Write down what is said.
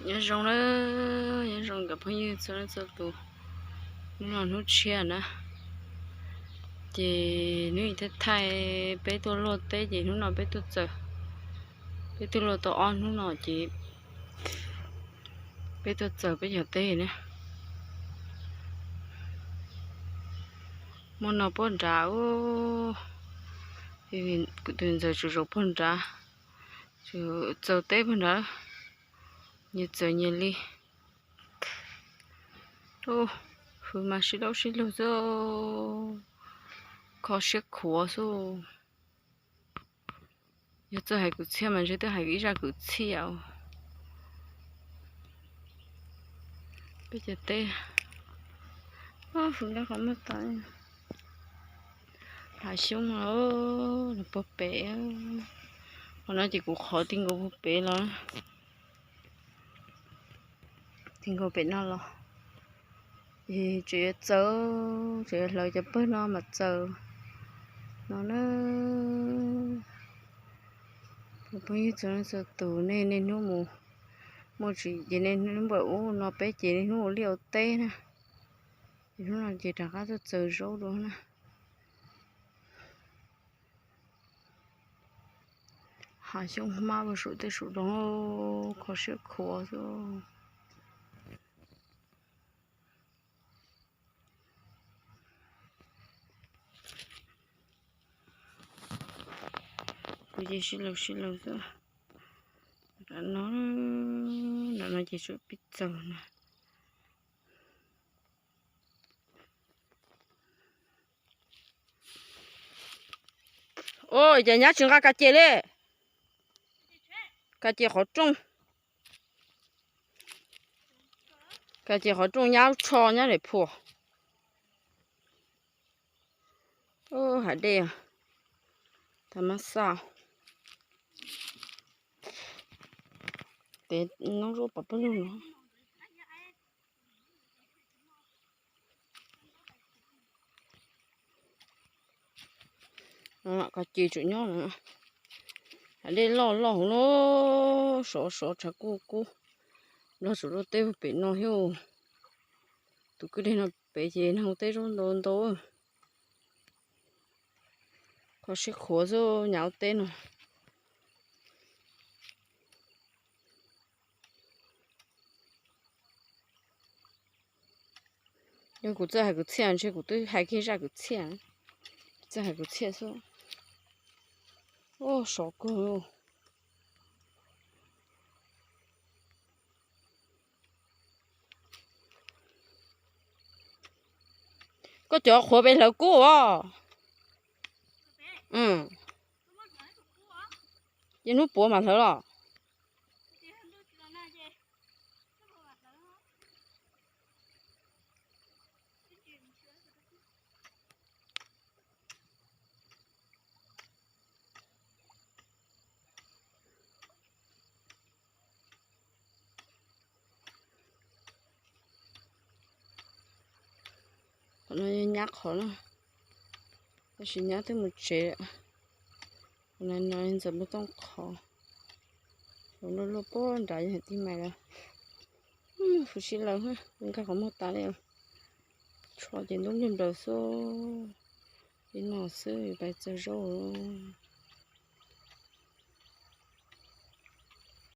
Nyob zoo na, nyob zoo cov phooj ywg txhua leej txhua tus. Hnub no hnub tshiab na, ces hnub ib thaj thaj peb tuaj luaj teb ces hnub no peb tuaj txaws, peb tuaj luaj tau ob hnub no ces peb tuaj txaws peb cov teb na. Muaj no puag nrad, tus ntxawm tseem zaum puag nrad, tseem txaws teb puag nrad, nyias txaws nyias li. Hwv mas sib laub sib lug xwb, kho siab khuav xwb. Yog txawj hais kwv txhiaj mas ntshe twb hais ib zaj kwv txhiaj. Peb cov teb, hwv nrab qhov muag tas, hav xyoob los puag pem. Qhov no ces kuv qhov ti nkaus puag pem los, ti nkaus pem no los, ces tseem yuav txaws, tseem yuav hlawv cov pawg no mas txaws no na. Cov phooj ywg txhua leej txhua tus, nej niaj hnub mus, muaj tsis ces niaj hnub npam ub no peb ces niaj hnub ua liaj ua teb na. Ces hnub no ces rov qab tuaj txaws zaub dua na. Hav xyoob hmab puag saum tej saum roob, kho siab khuav xwb. Kuv ces sib laug sib laug xwb. Nram no, nram no ces tseem pib txaws na. Ua cas nyab tsis nqa ka ces li? Ka ces qhov rooj, ka ces qhov rooj nyab tsho nyab daim phuam. Hav dej, tag mab xaj, tes noob zuab pov pawg lug no. Ka ces tseem nyob, hav dej loj loj hauv no, sov sov tshav kub kub. Nplog tseem luaj teb pem no thiab. Tus kwj deg no pem ces neeg ua teb zaub ntau ntau. Kho siab khuav xwb nyab ua teb no. Yog kuv txawj hais kwv txhiaj ntshe kuv twb hais kiag zaj kwv txhiaj, txawj hais kwv txhiaj xwb. Ua sov kawg. Koj cov qhuav pem hlawv kub os. Ces hnub puav mam hlawv los. Qhov no yog nyab qhov na, tab sis nyab twb mus tsev. Qhov no ntxawm muaj tooj qhov, luaj luaj puag nrad yog tij mais lawm. Huv si lawm, nkag qhov muag tas li. Tsho ces ntub nplawg nplaws xwb. Ib no xwb pais txog zaub.